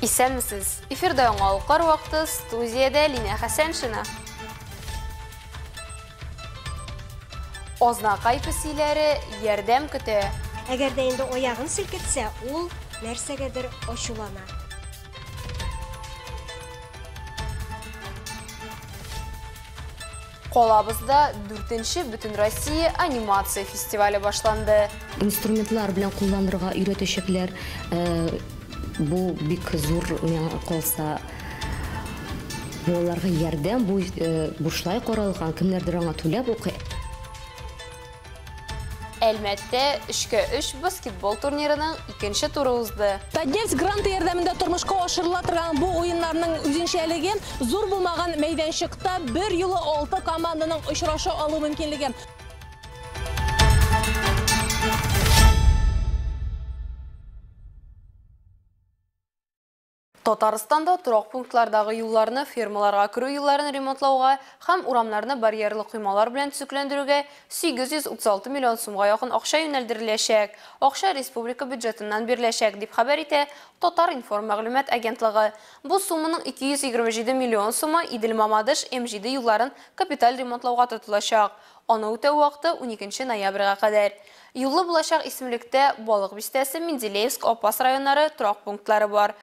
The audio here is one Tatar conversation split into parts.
Исәнмесез! Эфирда яңалыклар вакыты, студиядә Линә Хәсәншина. Азнакай песиләре ярдәм көтә. Әгәр дә инде аягын селкетсә, ул нәрсәгәдер ачулана. Калабызда дүртенче Бөтенроссия анимация фестивале башланды. Инструментлар белән кулланырга өйрәтәчәкләр. Бу бик зур, миңа калса, балаларга ярдәм. Бу бушлай каралган, кемнәрдер аңа түләп укый. Әлмәттә өчкә өч баскетбол турнирының икенче туры узды. Татнефть гранты ярдәмендә тормышка ашырыла торган бу уеннарның үзенчәлеге зур булмаган мәйданчыкта бер юлы 6 команданың очраша алу мөмкинлеге. Татарстанда торак пунктлардагы юлларны, фермаларга керү юлларын ремонтлауга һәм урамнарны барьерлы коймалар белән төзекләндерүгә 836 миллион сумга якын акча юнәлдереләчәк. Акча республика бюджетыннан биреләчәк, дип хәбәр итә Татар-информ мәгълүмат агентлыгы. Бу сумманың 227 миллион сумы Идел-Мамадыш М7 юлларын капиталь ремонтлауга тотылачак. Аны үтәү вакыты 12 ноябрьгә кадәр. Юллы булачак исемлектә Балык Бистәсе, Менделеевск, Апас районнары торак пунктлары бар.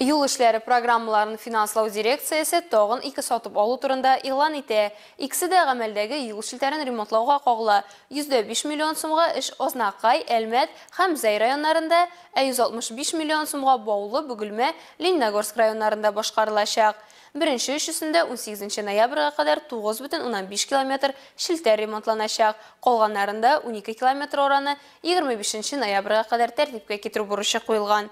Юл эшләре программаларын финанслау дирекциясе тагын ике сатып алу турында игълан итә. Икесе дә гамәлдәге юл челтәрен ремонтлауга кагыла. 105 миллион сумга эш Азнакай, Әлмәт һәм Зәй районнарында, ә 165 миллион сумга Баулы, Бөгелмә, Лениногорск районнарында башкарылачак. Беренче өчесендә 18 ноябрьгә кадәр 9,5 километр челтәр ремонтланачак. Калганнарында 12 километр араны 25 ноябрьгә кадәр тәртипкә китерү бурычы куелган.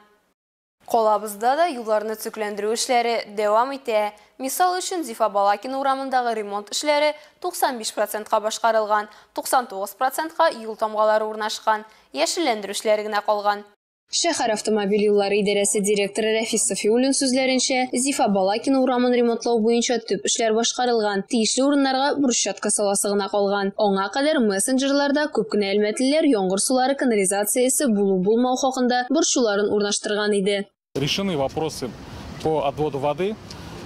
Калабызда да юлларны төзекләндерү эшләре дәвам итә. Мисал өчен, Зифа Балакина урамындагы ремонт эшләре 95%-ка башкарылган, 99%-ка юл тамгалары урнашкан, яшелләндерү эшләре генә калган. Шәһәр автомобиль юллары идарәсе директоры Рәфис Сафиуллин сүзләренчә, Зифа Балакина урамын ремонтлау буенча төп эшләр башкарылган, тиешле урыннарга брусчатка саласы гына калган. Аңа кадәр мессенджерларда күп кенә әлмәтлеләр яңгыр сулары канализациясе булу-булмау хакында борчуларын урнаштырган иде. Решены вопросы по отводу воды,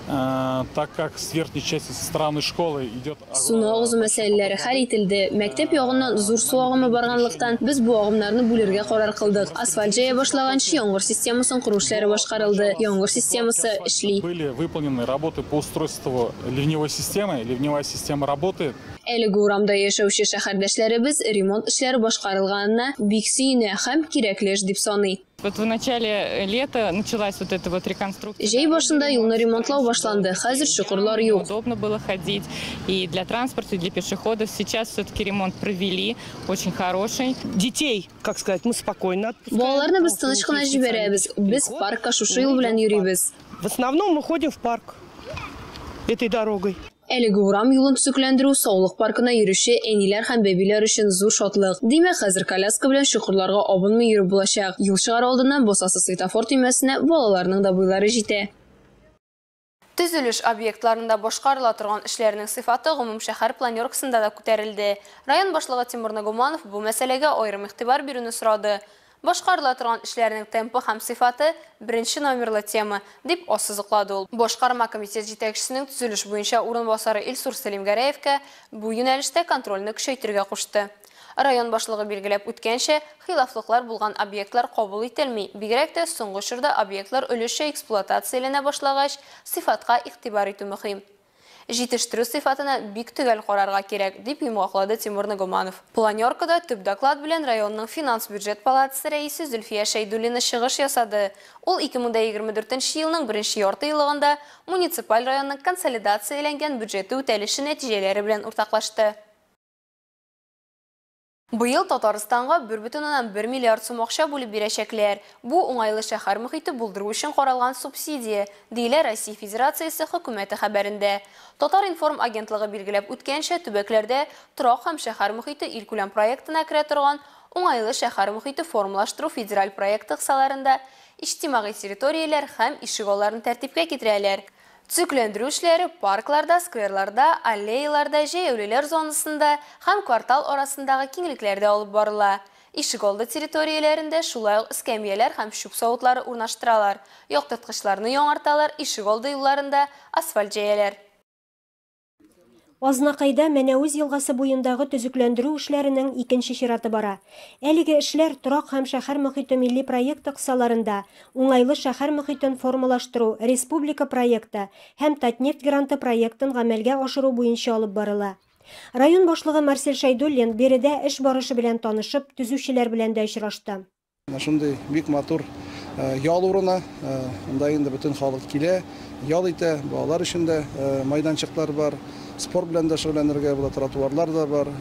так как с верхней части со стороны школы идет... Суны агызу мәсьәләләре хәл ителде. Мәктәп ягыннан зур су агымы барганлыктан, без бу агымнарны бүлергә карар кылдык. Асфальт җәя башлаганчы яңгыр системасын кору эшләре башкарылды. Яңгыр системасы эшли. Были выполнены работы по устройству ливневой системы. Ливневая система работает. Әлеге урамда яшәүче шәһәрдәшләребез ремонт эшләре башкарылганына бик сөенә һәм кирәкле эш дип саный. Вот в начале лета началась вот эта вот реконструкция. Җәй башында юлны ремонтлау башланды. Хәзер чокырлар юк. Удобно было ходить и для транспорта, и для пешеходов. Сейчас все-таки ремонт провели, очень хороший. Детей, как сказать, мы спокойно отпускаем. Балаларны без тыныч кына җибәрәбез. Без паркка шушы юл белән йөрибез. В основном мы ходим в парк этой дорогой. Әлеге урам юлын төзекләндерү Саулык паркына йөрүче әниләр һәм бәбиләр өчен зур шатлык. Димәк, хәзер коляска белән чокырларга абынмый йөреп булачак. Юл чыгар алдыннан басасы светофор төймәсенә балаларның да буйлары җитә. Төзелеш объектларында башкарыла торган эшләрнең сыйфаты гомумшәһәр планеркасында да күтәрелде. Район башлыгы Тимур Нагуманов бу мәсьәләгә аерым игътибар бирүне сорады. Башкарыла торган эшләрнең темпы һәм сыйфаты беренче номерлы тема, дип ассызыклады ул. Башкарма комитет җитәкчесенең төзелеш буенча урынбасары Илсур Сәлимгәрәевкә бу юнәлештә контрольне көчәйтергә кушты. Район башлыгы билгеләп үткәнчә, хилафлыклар булган объектлар кабул ителми. Бигрәк тә соңгы чорда объектлар өлешчә эксплуатацияләнә башлагач, сыйфатка игътибар итү мөһим. Җитештерү сыйфатына бик төгәл карарга кирәк, дип йомгаклады Тимур Нагуманов. Планеркада төп доклад белән районның финанс-бюджет палатасы рәисе Зөлфия Шәйдуллина чыгыш ясады. Ул 2024 елның беренче ярты еллыгында муниципаль районның консолидацияләнгән бюджеты үтәлеше нәтиҗәләре белән уртаклашты. Быел Татарстанга 1,1 миллиард сум акча бүлеп бирәчәкләр. Бу уңайлы шәһәр мөхите булдыру өчен каралган субсидия, диелә Россия Федерациясе хөкүмәте хәбәрендә. Татар-информ агентлыгы билгеләп үткәнчә, төбәкләрдә торак һәм шәһәр мөхите илкүләм проектына керә торган уңайлы шәһәр мөхите формалаштыру федераль проекты кысаларында иҗтимагый территорияләр һәм ишегалларын тәртипкә китерәләр. Төзекләндерү эшләре паркларда, скверларда, аллеяларда, җәяүлеләр зонасында һәм квартал арасындагы киңлекләрдә алып барыла. Ишегалды территорияләрендә шулай ук эскәмияләр һәм чүп савытлары урнаштыралар, яктырткычларны яңарталар, ишегалды юлларында асфальт җәяләр. Азнакайда Мәнәвез елгасы буендагы төзекләндерү эшләренең икенче чираты бара. Әлеге эшләр Торак һәм шәһәр мохите милли проекты кысаларында Уңайлы шәһәр мохитен формалаштыру республика проекты һәм Татнефть гранты проектын гамәлгә ашыру буенча алып барыла. Район башлыгы Марсель Шәйдуллин биредә эш барышы белән танышып, төзүчеләр белән дә очрашты. Менә шундый бик матур ял урыны, монда инде бөтен халык килә, ял итә, балалар өчен дә майданчыклар бар, спорт белән дә шөгыльләнергә була, тротуарлар да бар.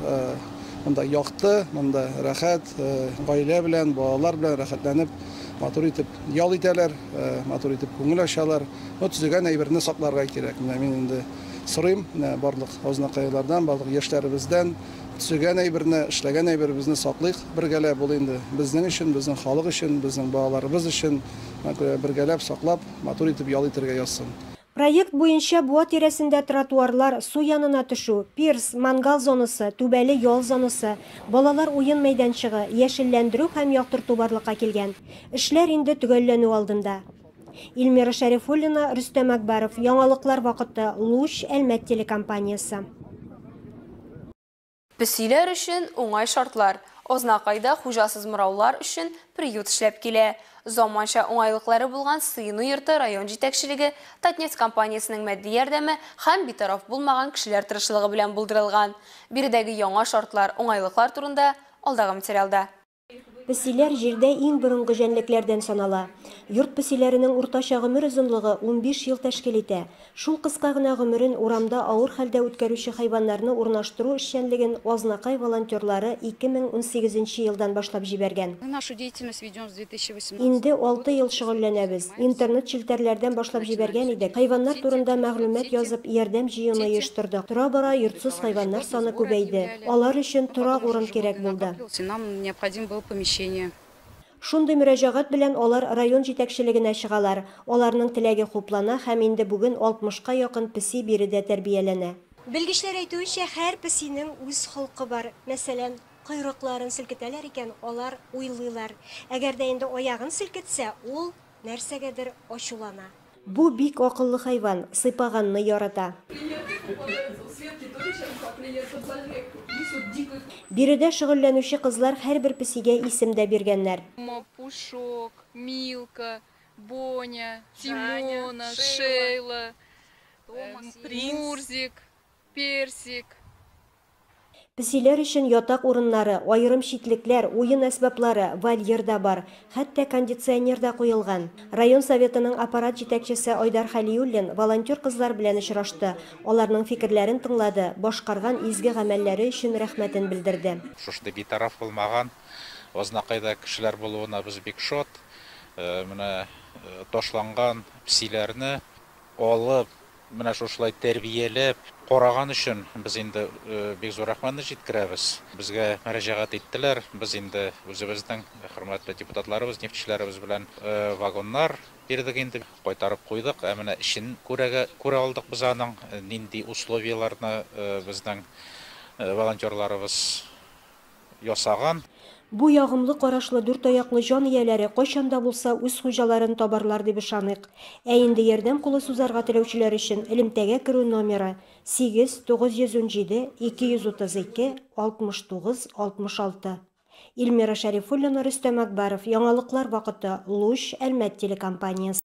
Монда якты, монда рәхәт, гаилә белән, балалар белән рәхәтләнеп, матур итеп ял итәләр, матур итеп күңел ачалар. Но төзегән әйберне сакларга кирәк. Менә мин инде сорыйм, менә барлык азнакайлардан, барлык яшьләребездән төзегән әйберне, эшләгән әйберебезне саклыйк бергәләп. Ул инде безнең өчен, безнең халык өчен, безнең балаларыбыз өчен бергәләп саклап, матур итеп ял итәргә язсын. Проект буенча буа тирәсендә тротуарлар, су янына төшү, пирс, мангал зонасы, түбәле ял зонасы, балалар уен мәйданчыгы, яшелләндерү һәм яктырту барлыкка килгән. Эшләр инде төгәлләнү алдында. Эльмира Шәрифуллина, Рөстәм Акбаров, Яңалыклар вакыты, Луч, Әлмәт телекомпаниясе. Песиләр өчен уңай шартлар. Азнакайда хуҗасыз мораулар өчен приют эшләп килә. Заманча уңайлыклары булган сыену йорты район җитәкчелеге, Татнефть компаниясенең матди ярдәме һәм битараф булмаган кешеләр тырышлыгы белән булдырылган. Биредәге яңа шартлар, уңайлыклар турында алдагы материалда. Песиләр җирдә иң борынгы җәнлекләрдән санала. Йорт песиләренең уртача гомер озынлыгы 15 ел тәшкил итә. Шул кыска гына гомерен урамда авыр хәлдә үткәрүче хайваннарны урнаштыру эшчәнлеген Азнакай волонтерлары 2018 елдан башлап җибәргән. Нашу деятельность ведем с 2018 Инде 6 ел шөгыльләнәбез. Интернет челтәрләрдән башлап җибәргән идек. Хайваннар турында мәгълүмат язып, ярдәм җыюны оештырдык. Тора-бара йортсыз хайваннар саны күбәйде. Алар өчен торак урын кирәк булды. Нам необходимо было помещение. Шундый мөрәҗәгать белән алар район җитәкчелегенә чыгалар. Аларның теләге хуплана һәм инде бүген 60-ка якын песи биредә тәрбияләнә. Белгечләр әйтүенчә, һәр песинең үз холкы бар. Мәсәлән, койрыкларын селкетәләр икән, алар уйлыйлар. Әгәр дә инде аягын селкетсә, ул нәрсәгәдер ачулана. Бу бик акыллы хайван, сыйпаганны ярата. Биредә шөгыльләнүче кызлар һәрбер песигә исем дә биргәннәр. Пушок, Милка, Боня, Тимона, Шейла, Мурзик, Персик. Песиләр өчен ятак урыннары, аерым читлекләр, уен әсбаплары, вольер да бар, хәтта кондиционер да куелган. Район советының аппарат җитәкчесе Айдар Хәлиуллин волонтер кызлар белән очрашты. Аларның фикерләрен тыңлады, башкарган изге гамәлләре өчен рәхмәтен белдерде. Шушында битараф булмаган, Азнакайда кешеләр булуына без бик шат. Менә ташланган песиләрне алып, менә шушылай тәрбияләп караган өчен без инде бик зур рәхмәтне җиткерәбез. Безгә мөрәҗәгать иттеләр. Без инде үзебезнең хөрмәтле депутатларыбыз, нефтьчеләребез белән вагоннар бирдек инде, кайтарып куйдык. Ә менә эшен күрә алдык без аның, нинди условияләрне безнең волонтерларыбыз ясаган. Бу ягымлы карашлы дүрт аяклы җан ияләре кайчан да булса үз хуҗаларын табарлар дип ышаныйк. Ә инде ярдәм кулы сузарга теләүчеләр өчен элемтәгә керү номеры 8 917 232 69 66. Эльмира Шәрифуллина, Рөстәм Акбаров, Яңалыклар вакыты, Луч, Әлмәт телекомпаниясе.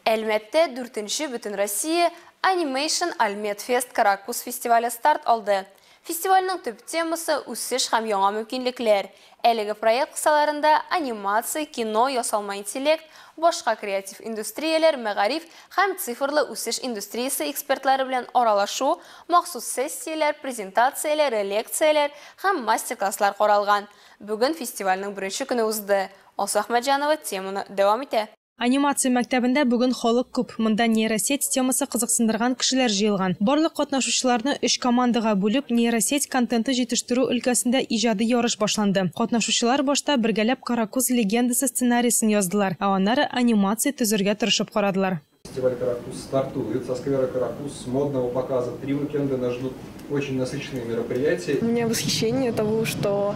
Әлмәттә 4-нче Бөтенроссия Animation Альмет Фест Каракуз фестивале старт алды. Фестивальнең төп темасы үсеш һәм яңа мөмкинлекләр. Әлеге проект кысаларында анимация, кино, ясалма интеллект, башка креатив индустрияләр, мәгариф һәм цифрлы үсеш индустриясе экспертлары белән аралашу, махсус сессияләр, презентацияләр, лекцияләр һәм мастер-класслар каралган. Бүген фестивальнең беренче көне узды. Алсу Әхмәтҗанова теманы дәвам итә. Анимация мәктәбендә бүген халык күп. Монда нейросеть темасы кызыксындырган кешеләр җыелган. Барлык катнашучыларны 3 командага бүлеп, нейросеть контенты җитештерү өлкәсендә иҗади ярыш башланды. Катнашучылар башта бергәләп Каракуз легендасы сценарийсын яздылар, ә аннары анимация төзергә тырышып карадылар. Фестиваль «Каракуз» стартует со сквера «Каракуз», с модного показа. 3 уикенда нас ждут очень насыщенные мероприятия. У меня восхищение того, что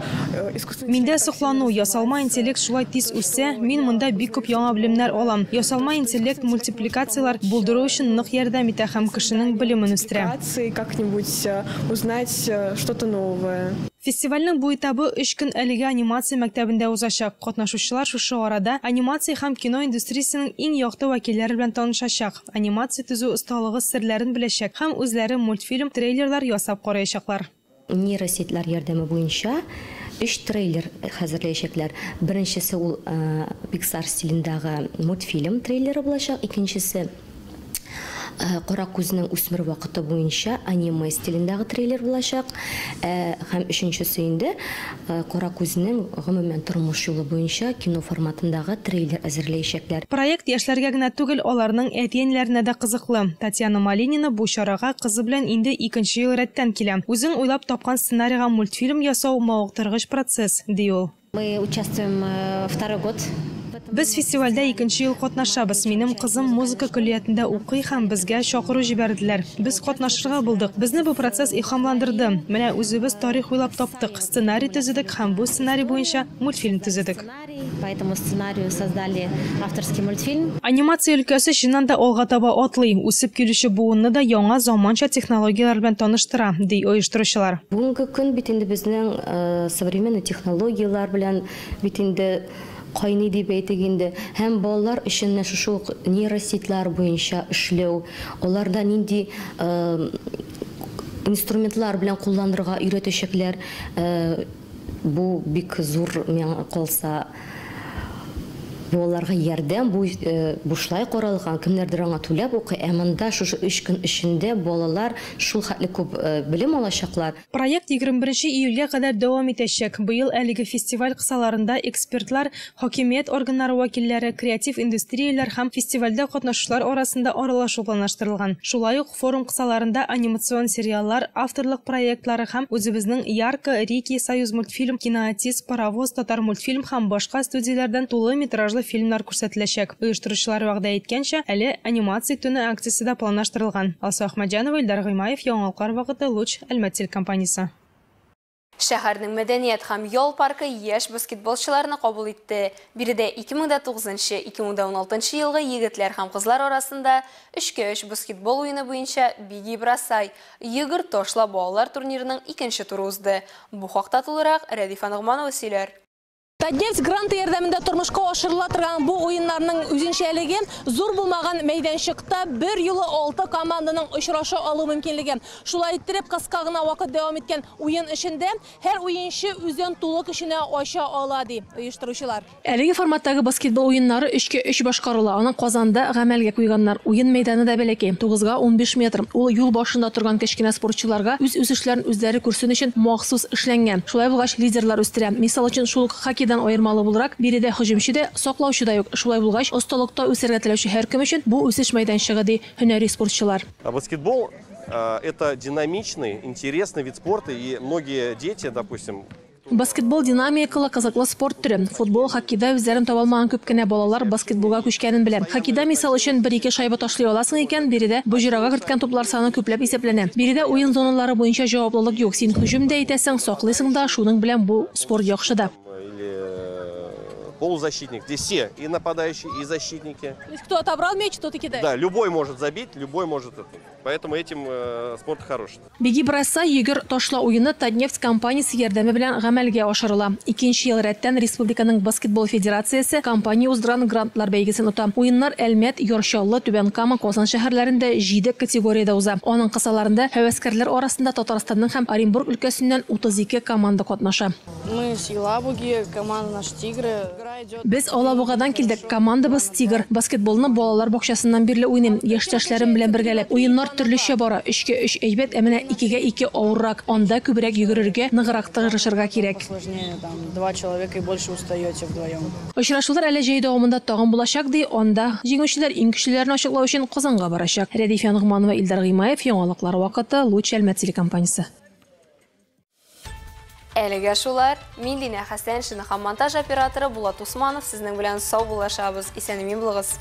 искусственный Миндә соклану, ясалма интеллект шулай тиз үсә, мин монда бик күп яңа белемнәр алам. Ясалма интеллект мультипликацияләр булдыру өчен нык ярдәм итә һәм кешенең белемен үстерә. Как-нибудь узнать что-то новое. Фестивальнең бу этабы 3 көн әлеге анимация мәктәбендә узачак. Катнашучылар шушы арада анимация һәм кино индустриясенең иң якты вәкилләре белән танышачак, анимация төзү осталыгы серләрен беләчәк һәм үзләре мультфильм, трейлерлар ясап караячаклар. Нейросетьләр ярдәме буенча 3 трейлер хәзерләячәкләр. Беренчесе ул Pixar стилендәге мультфильм трейлеры булачак, икенчесе Каракүзнең үсмер вакыты буенча аниме стилендәге трейлер булачак, һәм өченчесе инде Каракүзнең гомумән тормыш юлы буенча кино форматындагы трейлер әзерләячәкләр. Проект яшьләргә генә түгел, аларның әти-әниләренә дә кызыклы. Татьяна Малинина бу чарага кызы белән инде икенче ел рәттән килә. Үзең уйлап тапкан сценарийга мультфильм ясау мавыктыргыч процесс, ди ул. Мы участвуем второй год. Без фестивальдә икенче ел катнашабыз. Минем кызым музыка көллиятендә укый һәм безгә чакыру җибәрделәр. Без катнашырга булдык. Безне бу процесс илһамландырды. Менә үзебез тарих уйлап таптык, сценарий төзедек һәм бу сценарий буенча мультфильм төзедек. По этому сценарию создали авторский мультфильм. Анимация өлкәсе чыннан да алга таба атлый, үсеп килүче буынны да яңа заманча технологияләр белән таныштыра, ди оештыручылар. Бүгенге көн бит инде безнең современный технологияләр белән бит инде кайный дип әйтик инде, һәм балалар өчен менә шушы ук нейросетьләр буенча эшләү, аларда нинди инструментлар белән кулланырга өйрәтәчәкләр, бу бик зур миңа калса балаларга ярдәм, бу бушлай каралган, кемнәрдер аңа түләп укый, ә монда шушы 3 көн эчендә балалар шул хәтле күп белем алачаклар. Проект 21 июльгә кадәр дәвам итәчәк. Быел әлеге фестиваль кысаларында экспертлар, хакимият органнары вәкилләре, креатив индустрияләр һәм фестивальдә катнашучылар арасында аралашу планлаштырылган. Шулай ук форум кысаларында анимацион сериаллар, авторлык проектлары һәм үзебезнең Ярко, Рики, Союз мультфильм, Киноатис, Паровоз, Татар мультфильм һәм башка студияләрдән тулы метражлы фильмнар күрсәтеләчәк. Оештыручылар вәгъдә иткәнчә, әле анимация төне акциясе дә планлаштырылган. Алсу Ахмәтҗанова, Илдар Гыймаев, Яңалыклар вакыты, Луч, Әлмәт телекомпаниясе. Шәһәрнең мәдәният һәм ял паркы яшь баскетболчыларны кабул итте. Биредә 2009-2016 елгы егетләр һәм кызлар арасында 3x3 баскетбол уены буенча Беги бросай йөгер ташла балалар турнирының икенче туры узды. Бу хакта тулырак Рәдифә Ногманова сөйләр. Татнефть гранты ярдәмендә тормышка ашырыла торган бу уеннарның үзенчәлеге зур булмаган мәйданчыкта бер юлы 6 команданың очраша алу мөмкинлеге. Шулай иттереп, кыска гына вакыт дәвам иткән уен эчендә һәр уенчы үзен тулы көченә ача ала, ди оештыручылар. Әлеге форматтагы баскетбол уеннары 3x3 башкарыла. Аны Казанда гамәлгә куйганнар. Уен мәйданы да бәләкәй, 9га 15 метр. Ул юл башында торган кечкенә спортчыларга үз үсешләрен үзләре күрсен өчен махсус эшләнгән. Шулай булгач, лидерлар үстерә. Мисал өчен, шул ук хоккейдан аермалы буларак, биредә һөҗүмче дә, саклаучы да юк. Шулай булгач, осталыкта үсәргә теләүче һәркем өчен бу үсеш мәйданчыгы, ди һөнәри спортчылар. Баскетбол это динамичный, интересный вид спорта, и многие дети, допустим, Баскетбол динамикалы, кызыклы спорт төре. Футбол, хоккейда үзләрен таба алмаган күп кенә балалар баскетболга күчкәнен белә. Хоккейда, мисал өчен, 1-2 шайба ташлый аласың икән, биредә боҗрага керткән туплар саны күпләп исәпләнә. Биредә уен зоналары буенча җаваплылык юк. Син һөҗүм дә итәсең, саклыйсың да, шуның белән бу спорт яхшы да. Полузащитник. Здесь все, и нападающие, и защитники. То есть кто отобрал мяч, тот и кидает? Да, любой может забить, любой может это. Поэтому этим спорт хорош. Беги бросай, йөгер ташла уены Татнефть компаниясе ярдәме белән гамәлгә ашырыла. Икенче ел рәттән Республиканың баскетбол федерациясе компания уздырган грантлар бәйгесен ота. Уеннар Әлмәт, Яр Чаллы, Түбән Кама, Казан шәһәрләрендә 7 категориядә уза. Аның кысаларында һәвәскәрләр арасында Татарстанның һәм Оренбург өлкәсеннән 32 команда катнаша. Мы с Елабуги, команда наша Тигры. Без Алабугадан килдек, командабыз Тигр. Баскетболны балалар бакчасыннан бирле уйныйм, яшьтәшләрем белән бергәләп. Уеннар төрлечә бара. 3x3 әйбәт, ә менә 2x2 авыррак. Анда күбрәк йөгерергә, ныграк тырышырга кирәк. Очрашулар әле җәй дәвамында тагын булачак, ди. Анда җиңүчеләр иң көчлеләрен ачыклау өчен Казанга барачак. Рәдифә Ногманова, Илдар Гыймаев, Яңалыклар вакыты, Луч, Әлмәт телекомпаниясе. Әлегә шулар. Мин Линә Хәсәншина һәм монтаж операторы Булат Усманов сезнең белән сау булашабыз. Исән-имин булыгыз.